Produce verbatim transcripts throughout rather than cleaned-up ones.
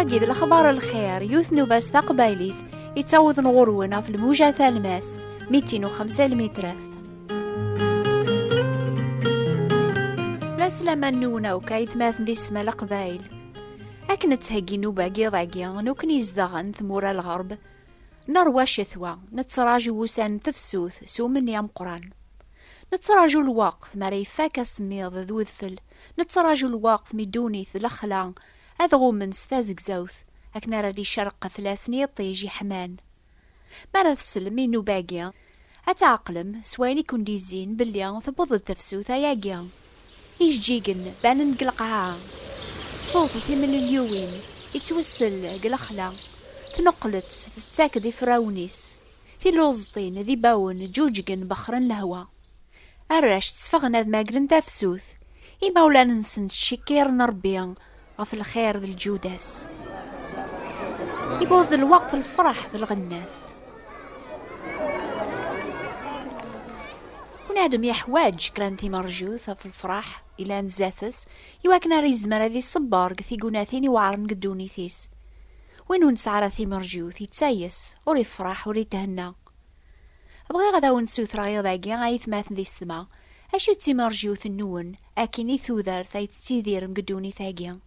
Agi d lexbar n lxir, yiwet n ubas taqbaylit yettawḍen ɣur-wen ɣef lmuja talmast, mitin u xemsa lmitrat. La slama-nwen akk aytmaten d yessetma leqbayel. Akken nettheggi nnuba-agi iḍ-agi, nekkni izedɣen tmura n lɣerb, nerwa ccetwa, nettraǧu wussan n tefsut s umenni ameqqran. Nettraǧu lweqt mi ara ifak asemmiḍ d udfel, nettraǧu lweqt mi ddunit d lexla ad ɣummen s tazegzawt, akken ara d-icerreq fell-asen yiṭij iḥman. Mi ara teslem i nnuba-agi, ad tɛeqlem s wayen i ken-d-izzin belli tewweḍ-d tefsut ayagi. Ijeǧǧigen banen deg lqaɛa. Ṣṣut timlelliwin yettwessel deg lexla. Tneqqel-itt, tettak-d ifrawen-is. Tiluẓeṭṭin d ibawen ǧuǧgen bexren lehwa. Arrac tteffɣen ad magren tafsut. Imawlan-nsen ttcekkiren Ṛebbi ɣef lxir d lǧudas. Iwweḍ-d lweqt n lefraḥ d lɣennat. Bunadem yeḥwaǧ kra n timerjut ɣef lefraḥ ilan zdat-s, iwakken ara yezmer ad iṣebber deg tigunatin iweɛren deg ddunit-is. Win ur nesɛi ara timerjut, yettayes, ur ifraḥ, ur ithenna. Bɣiɣ ad awen-ssutreɣ iḍ-agi, ay atmaten di ssetma, acu d timerjut-nwen akin i tudert ay tettidirem deg ddunit-agi?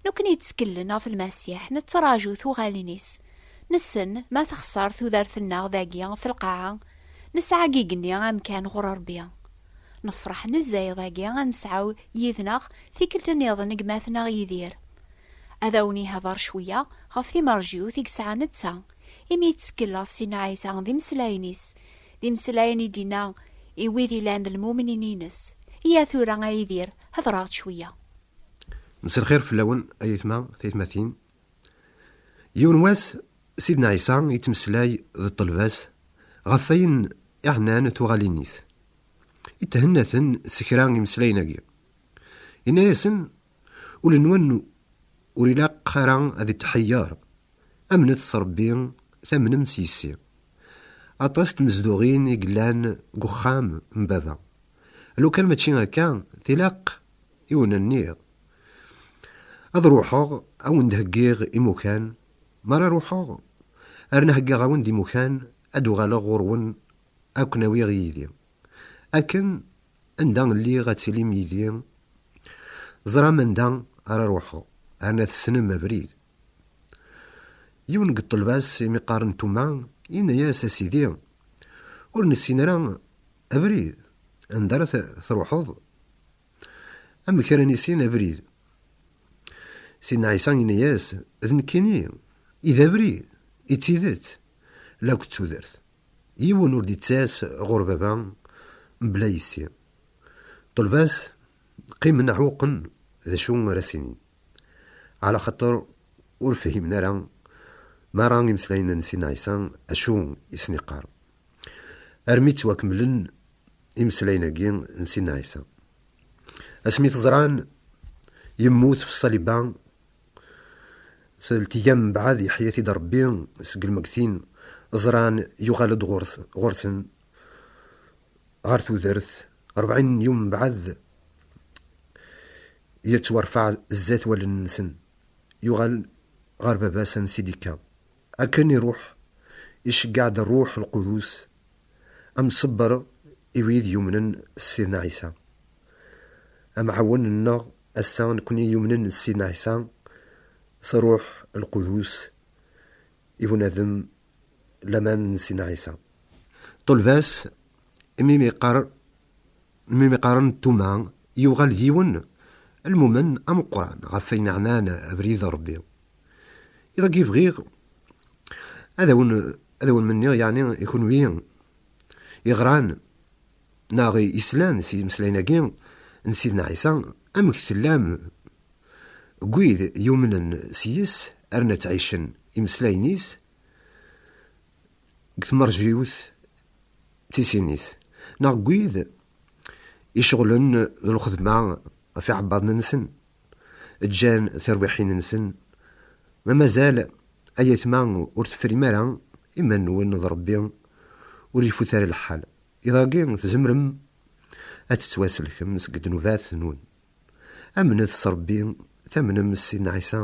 Nekkni yettkellen ɣef Lmasiḥ, nettraǧu tuɣalin-is. Nessen ma texṣer tudert-nneɣ dagi ɣef lqaɛa, nesɛa deg igenni amkan ɣur Ṛebbi. Nefṛeḥ nezzeh iḍ-agi ad nesɛu yid-neɣ tikkelt nniḍen deg ma tennaɣ Yidir. Ad awen-ihder cwiya ɣef timerjiwt i yesɛa netta, imi yettkel ɣef Sidna Ɛisa d imeslayen-is, d imeslayen i d-inna i wid ilan d lmumnin-ines. Iya tura, a Yidir, hedreɣ-d cwiya. Mselxir fell-awen, ay aytma, taytmatin. Yiwen wass, Sidna Ɛisa yettmeslay d ṭṭelba-s ɣef wayen iɛnan tuɣalin-is. Ithenna-ten s kra imeslayen-agi. Yenna-yasen, ul-nwen ur ilaq ara ad itḥeyyer. Amnet s Ṛebbi, tamnem s yessi. Aṭas n tmezduɣin i yellan deg uxxam n baba. Lukan mačči akka, tilaq i wen-nniɣ. Ad ruḥeɣ, a wen-d-heggiɣ imukan. Mi ara ruḥeɣ, rna heggaɣ-awen-d imukan, ad uɣaleɣ ɣur-wen, ad ken-awiɣ yid-i. Akken anda lliɣ ad tilim yid-i, ẓram anda ara ruḥeɣ, arna tessnem abrid. Yiwen deg ṭṭelba-s, imi qqaren Tuma, yenna-yas, a Sidi, ur nessin ara abrid, anda ara t-, truḥeḍ? Amek ara nissin abrid? Sidna Ɛisa yenna-yas, d nekkini i d abrid, i d tidet, lakk d tudert. Yiwen ur d-ittas ɣur baba mebla yessi. Ṭṭelba-s qqimen ɛuqen d acu ara s-inin. Ɛla xaṭer ur fhimen ara mara imeslayen n Sidna Ɛisa acu i sen-iqqar. Armi ttwakemmlen imeslayen-agi n Sidna Ɛisa. Asmi t-ẓran yemmut f ṣṣaliba, telt ayyam mbeɛd yeḥya-t-id Ṛebbi seg lmegtin, ẓran yuɣal-d ɣur-, ɣur-sen, ɣer tudert, rebɛin n yum mbeɛd yettwarfeɛ zdat wallen-nsen, yuɣal ɣer baba-s ansi d-ikka. Akken iruḥ, iceggeɛ-d Ṛṛuḥ Lqudus, amṣebber i wid yumnen s Sidna Ɛisa. Amɛawen-nneɣ ass-a, nekkni yumnen s Sidna Ɛisa, s Ṛṛuḥ Lqudus, i bunadem laman n Sidna Ɛisa. Ṭṭulba-s, imi mi qqar-, imi mi qqaren Tuma, yuɣal d yiwen lmumen ameqqran ɣef wayen ɛnan abrid n Ṛebbi. Iḍ-agi bɣiɣ ad awen, ad awen-menniɣ, yeɛni i kunwi iɣran neɣ islan s imeslayen-agi n Sidna Ɛisa, amek tellam deg wid yumnen s yes, arna ttɛicen imeslayen-is deg tmerjiwt d tisin-is, neɣ deg wid iceɣlen d lxedma ɣef iɛebbaḍen-nsen, ǧǧan tarwiḥin-nsen. Ma mazal, ay atma, ur tefrim ara iman-nwen d Ṛebbi, ur ifut ara lḥal. Iḍ-agi tzemrem ad tettwaselkem seg ddnubat-nwen. Amnet s Ṛebbi, tamnem s Sidna Ɛisa.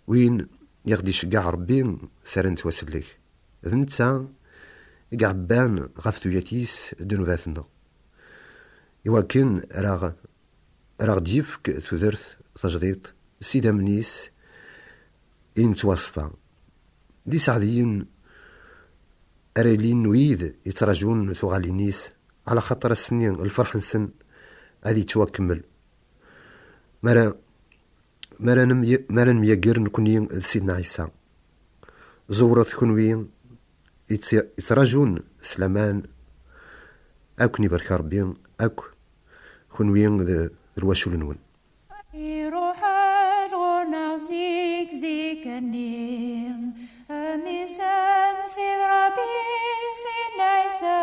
Win i ɣ-d-iceggeɛ Ṛebbi s ara nettwasellek, d netta i iɛebban ɣef tuyat-is ddnubat-nneɣ, iwakken ara ɣ-, ara ɣ-d-yefk tudert tajdiṭ s idammen-is i nettwaṣfa. D iseɛdiyen ara ilin wid yettrajun tuɣalin-is, ɛla xaṭer ass-nni lferḥ-nsen ad yettwakemmel. Mi ara, mi ara nemye-, mi ara nemyager nekni d Sidna Ɛisa. Ẓewret kunwi yett-, yettrajun s laman, ad ken-ibarek Ṛebbi akk kunwi d, d lwacul-nwen. Iruḥ-d ɣur-neɣ zik zik-nni, mmi-s n Sidi Ṛebbi Sidna Ɛisa,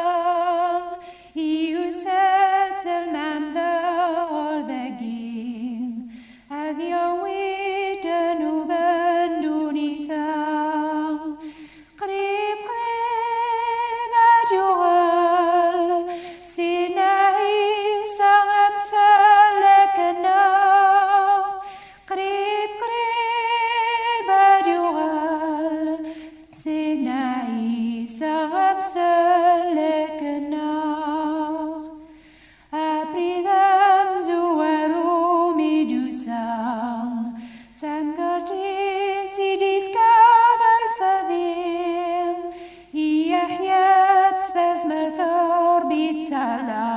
yusa-d s lmeɛmda ɣur dagi, ad yawi ddnub n ddunit-a. Qrib, qrib ad yuɣal Sidna Ɛisa amsellek-nneɣ. Qrib, qrib ad yuɣal Sidna Ɛisa amsellek-nneɣ. Abrid amezwaru mi d-yusa, d tamgerṭ-is i d-ifka d alfadi. I Yeḥya d tazmert Ṛebbi ttala,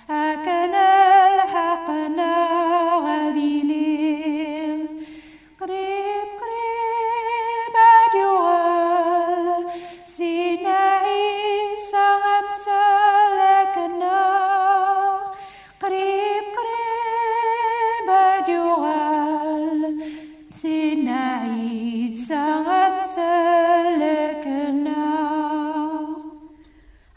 akken lḥeqq-nneɣ ad yili. Qrib, qrib ad yuɣal Sidna Ɛisa amsellek-nneɣ. Qrib, qrib ad yuɣal Sidna Ɛisa amsellek-nneɣ.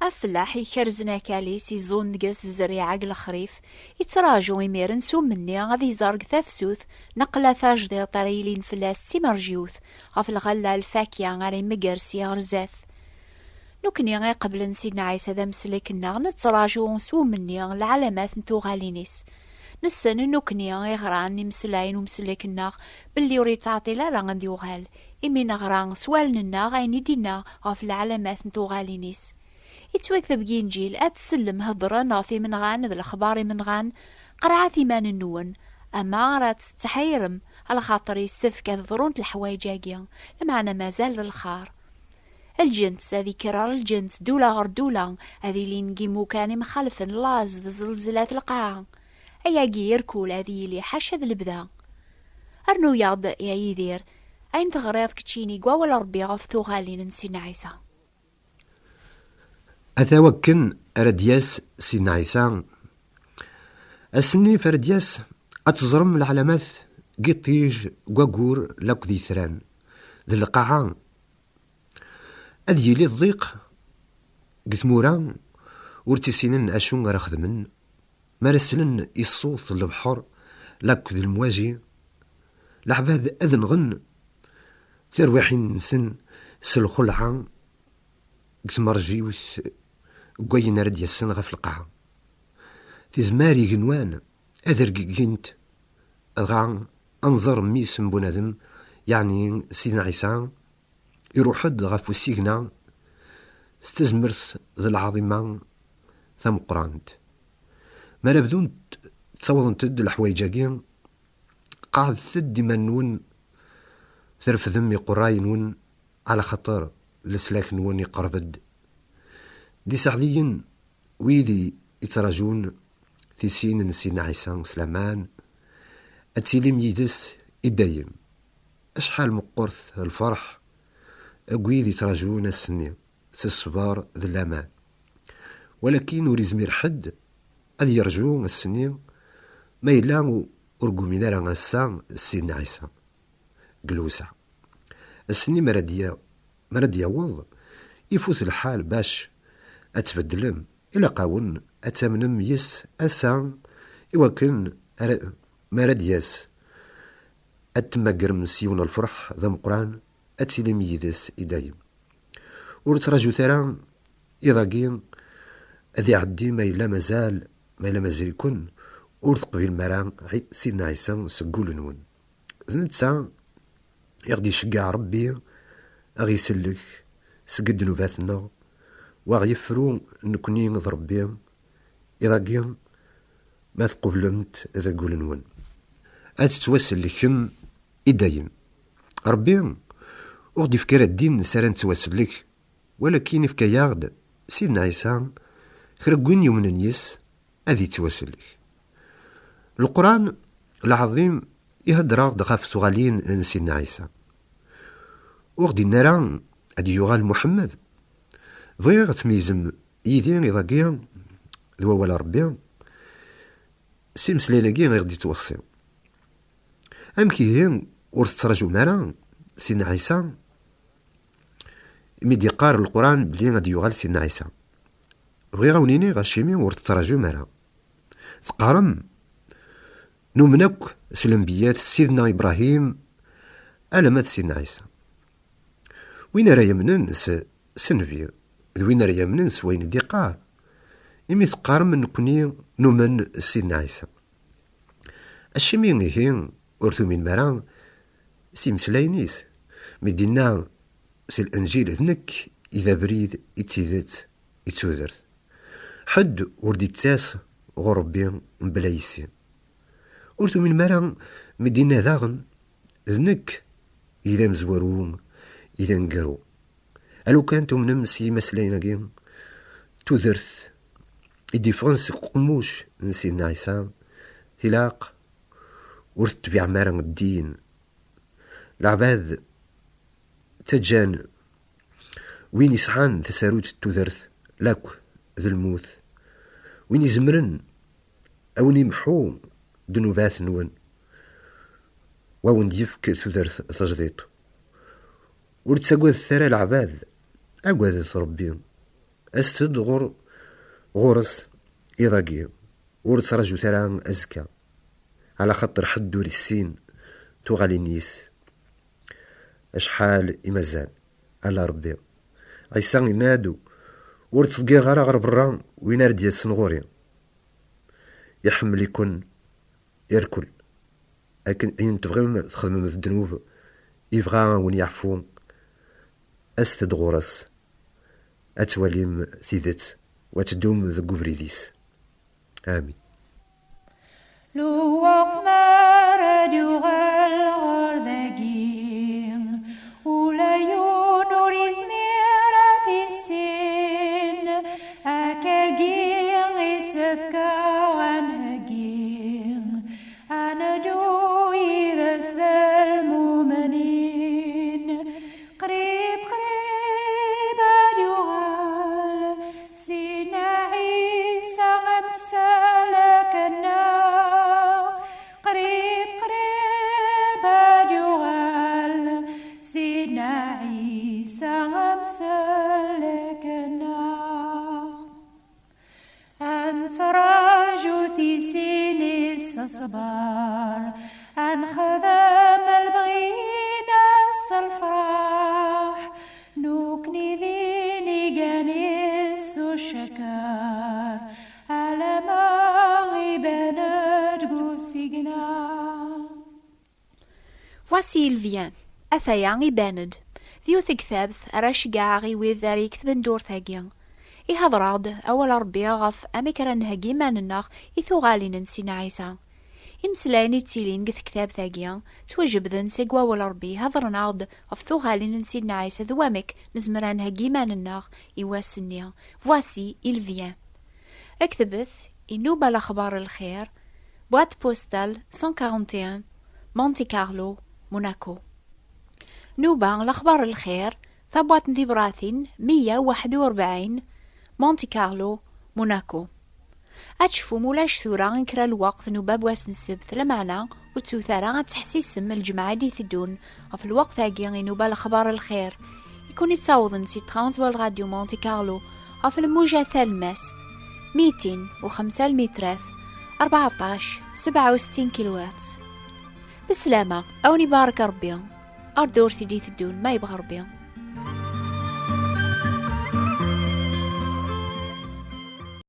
Afellaḥ ikerzen akal-is, iẓun deg-s zzerriɛa deg lexrif, ittraǧu imiren s umenni ad iẓer deg tafsut neqla tajdiṭ ara yilin fell-as d timerjiwt ɣef lɣella lfakya ara imegger s yiɣerzat. Nekni iqeblen Sidna Ɛisa d amsellek-nneɣ, nettraǧu s umenni lɛalamat n tuɣalin-is. Nessen nekni iɣran imeslayen umsellek-nneɣ belli ur yettɛeṭṭil ara ad d-yuɣal, imi neɣra s wallen-nneɣ ayen i d-inna ɣef lɛalamat n tuɣalin-is. Yettwakteb deg Yinǧil, ad tsellem heddren ɣef imenɣan d lexbar imenɣan, qerɛet iman-nwen, ama ara tettḥayirem, alaxaṭer yessefk ad ḍrunt leḥwayeǧ-agi, lameɛna mazal d lxar. Lǧens ad ikker ɣer lǧens, ddula ɣer ddula, ad ilin deg imukan imxalfen, laẓ d zelzlat lqaɛa. Ayagi irkul ad yili ḥaca d lebda. Rnu-yaɣ-d, ya Yidir, ayen teɣriḍ keččini deg wawal Ṛebbi ɣef tuɣalin n Sidna Ɛisa. Ata wakken ara d-yas Sidna Ɛisa. Ass-nni f ara d-yas, ad teẓrem leɛlamat deg iṭij, deg waggur, lakk d yitran, d lqaɛa. Ad yili ḍḍiq deg tmura, ur ttissinen acu ara xedmen, mi ara slen i ṣṣut n lebḥer lakk d lemwaji, leɛbad ad nɣen tirwiḥin-nsen s lxelɛa deg tmerjiwt n wayen ara d-yasen ɣef lqaɛa. Tizmar igenwan ad rgigint, dɣa anẓar mmi-s n bunadem, yeɛni Sidna Ɛisa, iruḥ-d ɣef usigna s tazmert d lɛaḍima tameqqrant. Mi ara bdunt ttawḍent-d leḥwayeǧ-agi, qeɛdet-d iman-nwen, trefdem iqerray-nwen, ɛla xaṭer leslak-nwen iqerreb-d. D iseɛdiyen wid i yettrajun tisin n Sidna Ɛisa s laman, ad tilim yid-s i dayem. Acḥal meqqret lferḥ deg wid yettrajun ass-nni s ṣṣber d laman. Walakin ur izmir ḥedd ad yerǧu ass-nni ma yella ur gumin ara ass-a Sidna Ɛisa deg lewseɛ. Ass-nni mi ara d-ya-, mi ara d-yaweḍ, ifut lḥal bac ad tbeddlem. Ilaq-awen ad tamnem yes ass-a, iwakken ara, mi ara d-yas, ad temmagrem s yiwen n lferḥ d ameqqran, ad tilim yid-s i dayem. Ur ttraǧut ara iḍ-agi ad iɛeddi ma yella mazal, ma yella mazal-iken ur teqbilem ara Ɛi-, Sidna Ɛisa seg wul-nwen. D netta i ɣ-d-iceggeɛ Ṛebbi a ɣ-isellek seg ddnubat-nneɣ, u a ɣ-yefru nekkni d Ṛebbi, iḍ-agi ma tqublemt deg wul-nwen. Ad tettwasellkem i dayem. Ṛebbi ur ɣ-d-ifki ara ddin s ara nettwasellek, walakin ifka-yaɣ-d Sidna Ɛisa kra n win yumnen yis ad yettwasellek. Leqran lɛaḍim ihedder-aɣ-d ɣef tuɣalin n Sidna Ɛisa. Ur ɣ-d-yenni ara ad d-yuɣal Muḥemmed. Bɣiɣ ad tmeyyzem yid-i iḍ-agi d wawal n Ṛebbi s imeslayen-agi i ɣ-d-ittweṣṣi. Amek ihi ur tettraǧum ara Sidna Ɛisa mi d-iqqar Leqran belli ad d-yuɣal Sidna Ɛisa? Bɣiɣ a wen-iniɣ acimi ur tettraǧum ara. Teqqarem, numen akk s lenbiyyat, s Sidna Ibrahim alamma d Sidna Ɛisa. Win ara yamnen s, s nnbi, d win ara yamnen s wayen i d-iqqar. Imi teqqarem nekkni numen s Sidna Ɛisa. Acimi ihi ur tuminem ara s imeslayen-is? Mi d-inna si Lenǧil, d nekk i d abrid, i d tidet, i d tudert. Ḥedd ur d-ittas ɣur Ṛebbi mebla yis-i. Ur tuminem ara mi d-inna daɣen, d nekk i d amezwaru, i d aneggaru? A lukan tumnem s yimeslayen-agi, tudert i d-iffɣen seg uqemmuc n Sidna Ɛisa, tilaq ur tetbiɛem ara ddin. Leɛbad ttaǧǧan win yesɛan tasarut n tudert lakk d lmut, win izemren a wen-imḥu ddnubat-nwen, wa wen-d-yefk tudert tajdiṭ. Ur ttagadet ara leɛbad, agadet Ṛebbi. Aset-d ɣur, ɣur-s iḍ-agi, ur ttraǧut ara azekka, ɛla xaṭer ḥedd ur issin tuɣalin-is. Acḥal i mazal, ala Ṛebbi. Ɛisa yenna-d, ur ttḍeggireɣ ara ɣer berra win ara d-yasen ɣur-i. Iḥemmel-iken irkel. Akken, ayen tebɣim txedmem d ddnub, ibɣa a wen-yeɛfu. Aset-d ɣur-s, ad twalim tidet, u ad teddum deg ubrid-is. Amin. Lweqt mi ara d-yuɣal ɣer dagi, ula yiwen ur yezmir ad t-issin, akkagi isefk-aɣ ad nheggi, ad neddu yid-s d lmumnin. Qrib, qrib ad yuɣal Sidna Ɛisa amsellek-nneɣ. Qrib, qrib ad yuɣal Sidna Ɛisa amsellek-nneɣ. Ad nettraǧu tisin-is s ṣṣber, ad nexdem lebɣi-ines s lferḥ, nekkni d inigan-is s ucekkeṛ, alamma iban-d deg usigna. Voici il vient. Ataya iban-d. D yiwet n tektabt ara ceggɛeɣ i wid ara iketben ddurt-agi. Ihedṛ-aɣ-d awal Ṛebbi ɣef amek ara nheggi iman-nneɣ i tuɣalin n Sidna Ɛisa. Imeslayen i d-ttilin deg tektabt-agi ttwajebden seg wawal Ṛebbi, hedṛen-aɣ-d ɣef tuɣalin n Sidna Ɛisa d wamek nezmer ad nheggi iman-nneɣ i wass-nni. Voici il vient. Aktbet i nnuba Lexbar Lxir, boîte postale cent quarante et un, Monte Carlo, Monaco. Nnuba Lexbar Lxir, tabwaṭ n tibratin meyya u waḥed u rebɛin, Monte Carlo, Monaco. Ad tecfum ulac tura i kra lweqt nnuba n wass n ssebt, lameɛna ur ttut ara ad teḥsisem lǧemɛa i d-iteddun ɣef lweqt-agi i nnuba Lexbar Lxir, i kun-ittawḍen si Transworld Radio Monte Carlo ɣef lmuja talemmast, mitin u xemsa lmitrat, rbeɛṭac sebɛa u settin kilohertz. Beslama, a wen-ibarek Ṛebbi. Ar ddurt i d-iteddun, ma yebɣa Ṛebbi.